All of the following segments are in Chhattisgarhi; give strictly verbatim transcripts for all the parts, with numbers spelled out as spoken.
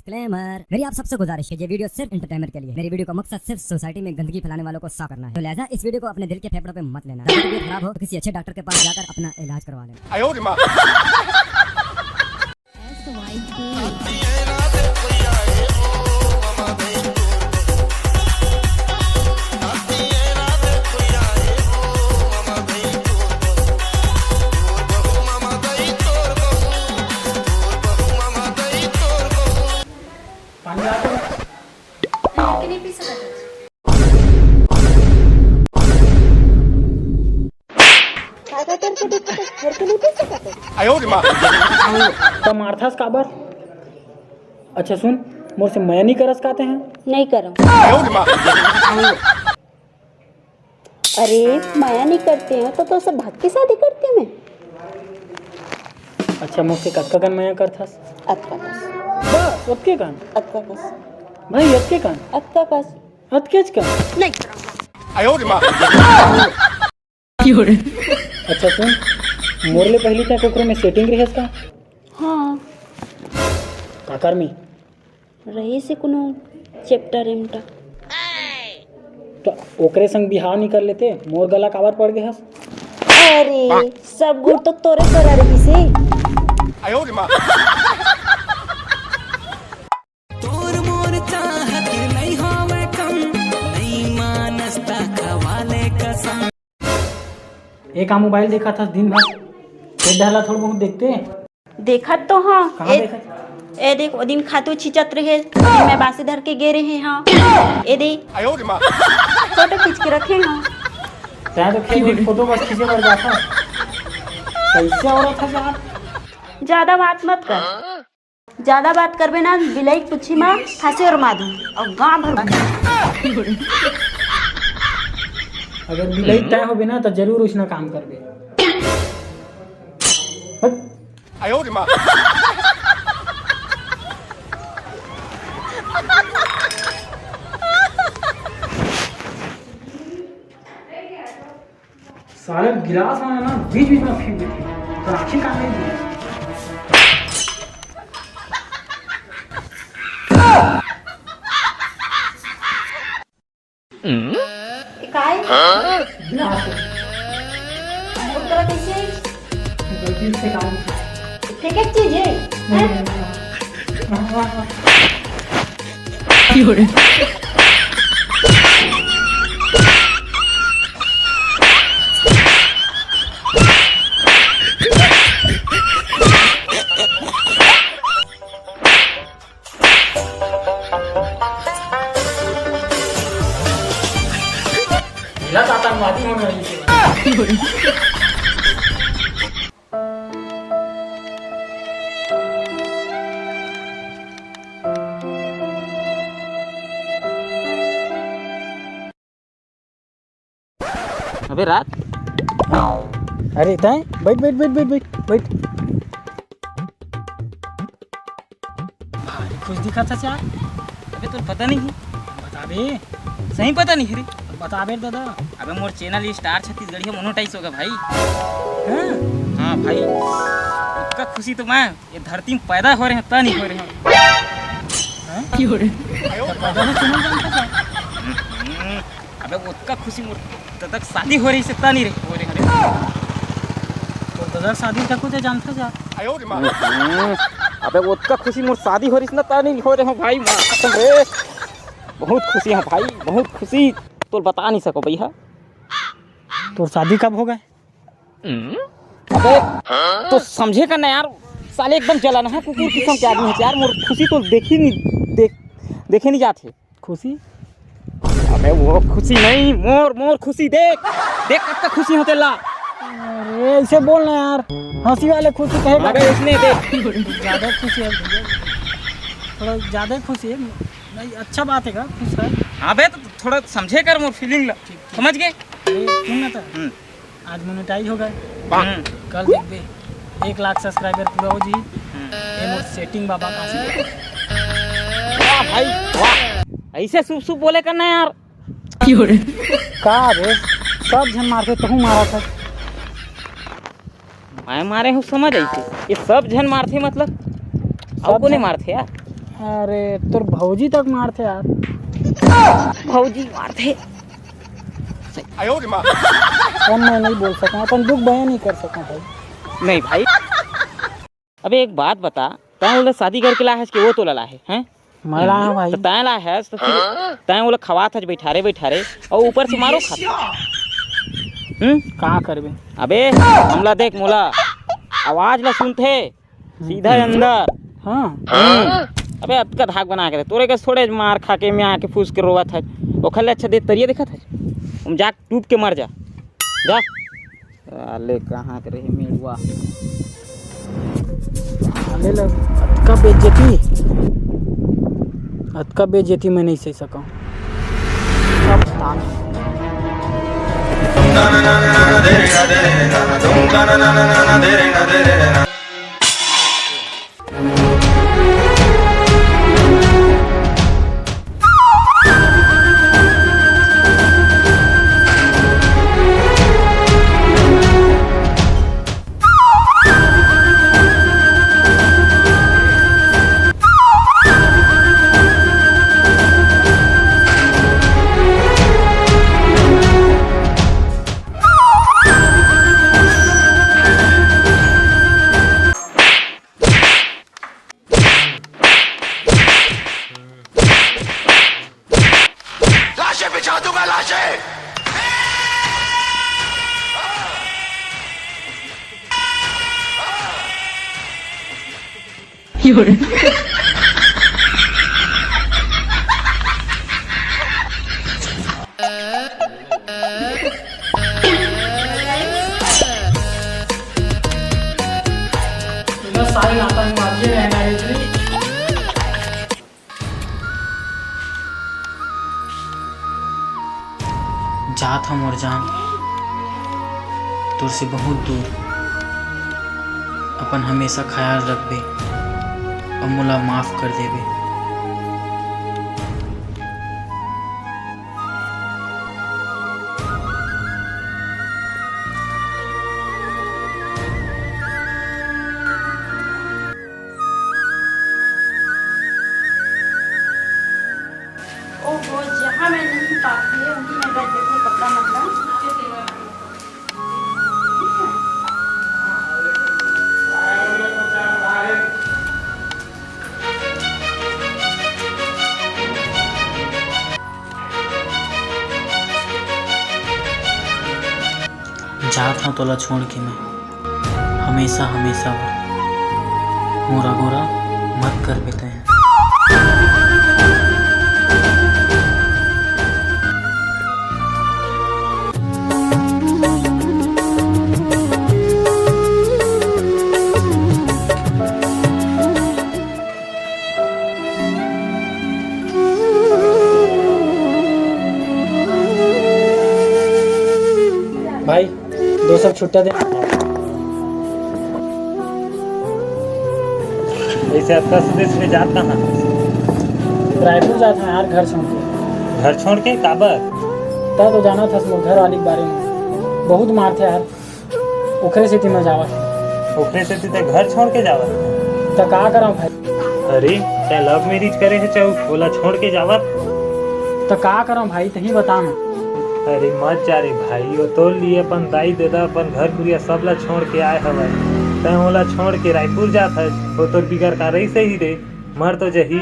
डिस्क्लेमर, मेरी आप सबसे गुजारिश है, ये वीडियो सिर्फ एंटरटेनमेंट के लिए। मेरी वीडियो का मकसद सिर्फ सोसाइटी में गंदगी फैलाने वालों को साफ करना है। तो लिहाजा इस वीडियो को अपने दिल के फेफड़ों पे मत लेना। अगर तबीयत खराब हो तो किसी अच्छे डॉक्टर के पास जाकर अपना इलाज करवा लेना। पानी ला तो। घर के नहीं पी सकत। का, का, घर के नहीं पी सकत? घर के नहीं पी सकत? त मारथस काबर? अच्छा सुन, मोर से मया नहीं करस काते हैं? नहीं करम। अरे, मया नहीं करते हैं तो, तो सब भाग के शादी करते मैं। अच्छा, मोर से कतका कन मया करथस? अतका कस। बस, अतके कन? अतका कस। भाई, अतके कन? अतका कस। अतकेच कन? नहीं। अच्छा सुन, मोर ले पहली तक ओकरे में सेटिंग रहिस का? हाँ। काकर में? रहिस हे कोनो चैप्टर एमटा। तो ओकरे संग बिहाव नहीं कर लेते, मोर गला काबर पड़ गए हस? अरे, सब गुण तो तोरे तोरा रहिस हे। तोर मोर चाहत नहीं होवे कम, नहीं मानस त खवाले कसम। ए का मोबाइल देखत हस दिन भर? ए डहला थोड़ बहुत देखते। देखत तो हाँ। कहाँ ए, देखत? ए देख, ओ दिन खातू छिचत रहे, मैं बासी धर के गे रहे हाँ। ए दे। फोटो खींच के रखे हाँ। तैं तो खेत में फोटो बस खींचे बर जाता। कैसे औरत है यार? ज्यादा बात मत कर। ज्यादा बात करबे ना, बिलाई कुछी मा फांसी और मादू और गांव भर घूम। अगर बिलाई तय होबे ना, तो जरूर उसना काम करबे। हट। साले गिलास मन ना बीच बीच में फेंक देथे, तो आखिर काम नहीं दिया। काय? गिलास। वो तरह कैसे? गलती से काम। फेंके चीज है? हैं? मिला तो आतंकवादी होने वाली थी। अबे रात। अरे तैं बैठ, बैठ, बैठ। भारी खुश दिखत हस यार। अबे तोर पता नहीं है? बताबे। सही पता नहीं है रे। बताबे दादा। अबे मोर चैनल स्टार छत्तीसगढ़िया मोनेटाइज होगा भाई। हाँ? हाँ भाई। ओतका खुशी तो मैं ये धरती में पैदा हो रहे हैं, ता नहीं हो रहे हैं। हैं? पैदा हो चैनल जानता था? हम्म। अबे ओतका खुशी मोर दादा के शादी हो रही से ता नहीं रही हो रहे हैं। तो दादा शादी तक को तो जानता जा। हम्म। अबे ओतका खुशी मोर शादी हो रही से ना ता नहीं हो रहे हो भाई, माँ कसम रे। बहुत खुशी है भाई, बहुत खुशी। तोर बता नहीं सको भैया। तोर शादी कब होगा? अबे तो समझे का ना यार, साले एकदम जलन है, कुकुर किस्म के आदमी है यार। मोर खुशी तो देखी नहीं, देख, देखे नहीं जाते। खुशी? अबे वो खुशी नहीं, मोर, मोर खुशी देख, देख कतका खुशी होते ला। अरे ऐसे बोल ना यार, हंसी वाले खुशी कहे। अबे इसने देख। ज्यादा खुशी है भैया, थोड़ा ज्यादा खुशी है। नहीं, अच्छा बात है का, खुश है। अबे तो थोड़ा समझे कर मोर फीलिंग ला, समझ गए? अरे सुन ना तो। हम्म। आज मोनेटाइज हो गए। हम्म। कल देखबे, एक लाख सब्सक्राइबर पूरा हो जी। हम्म। ये मोर सेटिंग बाबा का से। वाह भाई, वाह। ऐसे शुभ शुभ बोले करना यार। का बे, सब झन मारथे, तहूँ मारा था। मैं मारे हूँ समझ ऐसे, ये सब झन मारथे मतलब? अउ कोने मारथे यार? अरे, तोर भौजी तक मारथे यार। भौजी मारथे। अब मैं नहीं बोल सकता, अपन दुख बयां नहीं कर सकता भाई। नहीं भाई। अबे एक बात बता, तैं ओला शादी करके लाए हस कि वो तोला लाए हे, हैं? मैं लाया हूँ भाई। तो तैं लाए हस तो फिर तैं ओला खवात हस बैठारे बैठारे, और ऊपर से मारो खात। हम्म? का करबे? अबे हमला देख, मोला आवाज ला सुनथे, सीधा अंदर। हाँ। हम्म। अबे अतका धाक बना के रहे, तोरे के थोड़े मार खा के मैं आके फूस के रोवत है, ओखर ले अच्छा दे तरिया देखत है, तुम जा डूब के मर जा, जा। साले कहाँ के रहे मेड़ुआ। साले लग अतका बेइज्जती, अतका बेइज्जती मैं नहीं सही सकूँ। अब तान। लाशें बिछा दूंगा, लाशें। जात हंव मोर जान, तोर से बहुत दूर। अपन हमेशा ख्याल रखबे अउ मोला माफ कर देबे। ओहो, जहाँ मैं नहीं पाती है, वहीं मैं रख देती हूँ कपड़ा मपड़ा। जात हंव तोला छोड़ के मैं। हमेशा, हमेशा बर मोर अगोरा मत करबे तैं। भाई, दो सौ छुट्टा दे। ऐसे अतका सुबह सुबह जात कहाँ? रायपुर जात हंव यार, घर छोड़ के। घर छोड़ के? काबर? तैं तो जानत हस मोर घर वाली के बारे में, बहुत मारथे यार, ओखरे सेती मैं जावत हंव। ओखरे सेती तैं घर छोड़ के जावत? त का करंव भाई? अरे, तैं love marriage करे हस, चाहे ओला छोड़ के जावत? त का करंव भाई, तहीं बता ना। अरे मत जा रे भाई, वो तोर लिए अपन दाई ददा, अपन घर कुरिया सब ला छोड़ के आए हवय। तैं ओला छोड़ के रायपुर जात हस, वो तोर बिगर का रहिस ही रे, मर तो जही।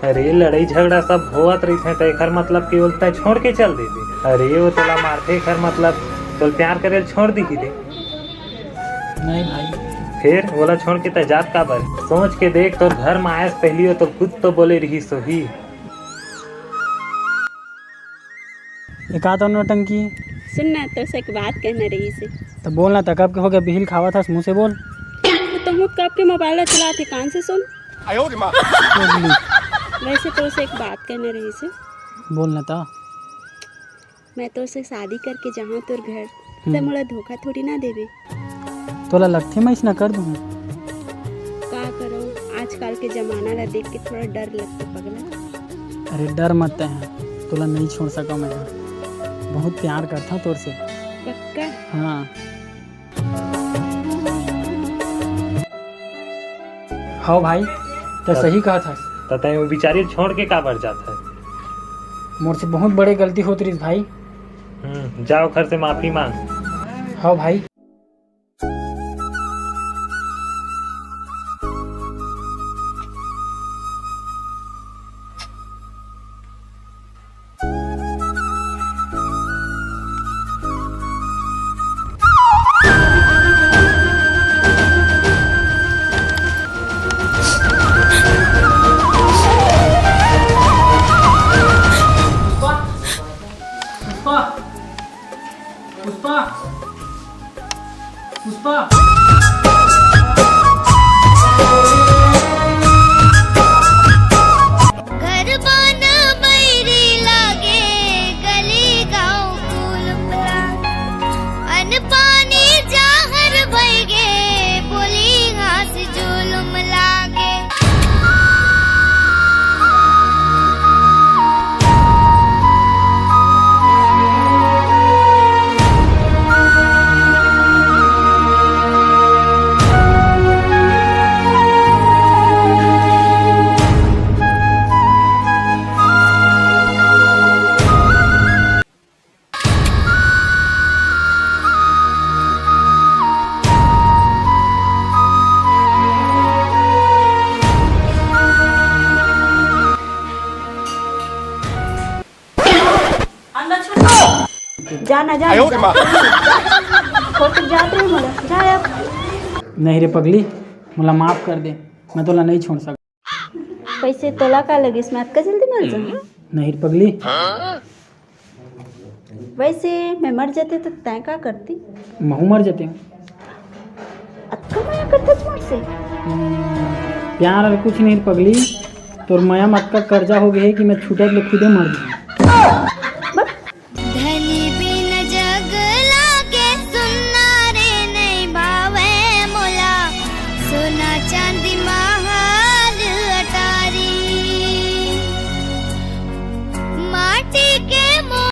अरे लड़ाई झगड़ा सब होवत रहिथे, त एखर मतलब कि ओला तैं छोड़ के चल देबे? अरे वो तोला मारथे, एखर मतलब तोला प्यार करे ल छोड़ दिही रे। नहीं भाई। फिर ओला छोड़ के तैं जात काबर? सोच के देख, तोर घर में आयस पहली वो तो कुछ तो बोले रहिस होही। ये का तो नौटंकी? सुन ना, तोर से एक बात कहना रहिस हे। त बोल ना, त कब के हो गया बिहिल खावत हस, मुंह से बोल। त तहूं कब के मोबाइल चलात हे, कान से सुन। वैसे तोर से एक बात कहना रहिस हे। बोल ना त। मैं तोर से शादी करके जाहूं तोर घर, त हम्म। मोला धोखा थोड़ी ना देबे। तोला लगथे मैं अइसना कर दूं? का करो, आजकल के जमाना ला देख के थोड़ा डर लगथे पगला। अरे डर मत तैं, तोला नहीं छोड़ सकंव मैं। बहुत प्यार करथंव तोर से। पक्का? हाँ। हव भाई, तैं सही कहत हस। त तैं वो बिचारी छोड़ के काबर जात है? मोर से बहुत बड़े गलती होत रिस भाई। हम्म, जा ओखर से माफी मांग। हाँ भाई। पुष्पा, पुष्पा, पुष्पा, पुष्पा। घर बाना बैरी लागे, गली गाँव कुलम लागे। अन्न पानी जाहर बैगे, बोली घास जुलुम लागे। जाना, जाना, जा। छोड़ के जात रहे मोला, जा अब। नहीं रे पगली, मोला माफ कर दे, मैं तोला नहीं छोड़ सकता। पैसे तोला का लगिस, मैं अतका जल्दी मर जाऊँ? नहीं रे पगली। वैसे मैं मर जाते तो तैं का करती? महू मर जाते। अतका मया करते मोर से? हम्म, प्यार और कुछ नहीं रे पगली, तोर मया म अतका कर्जा हो गए कि मैं छूटत ले खुदे मर जाऊँ।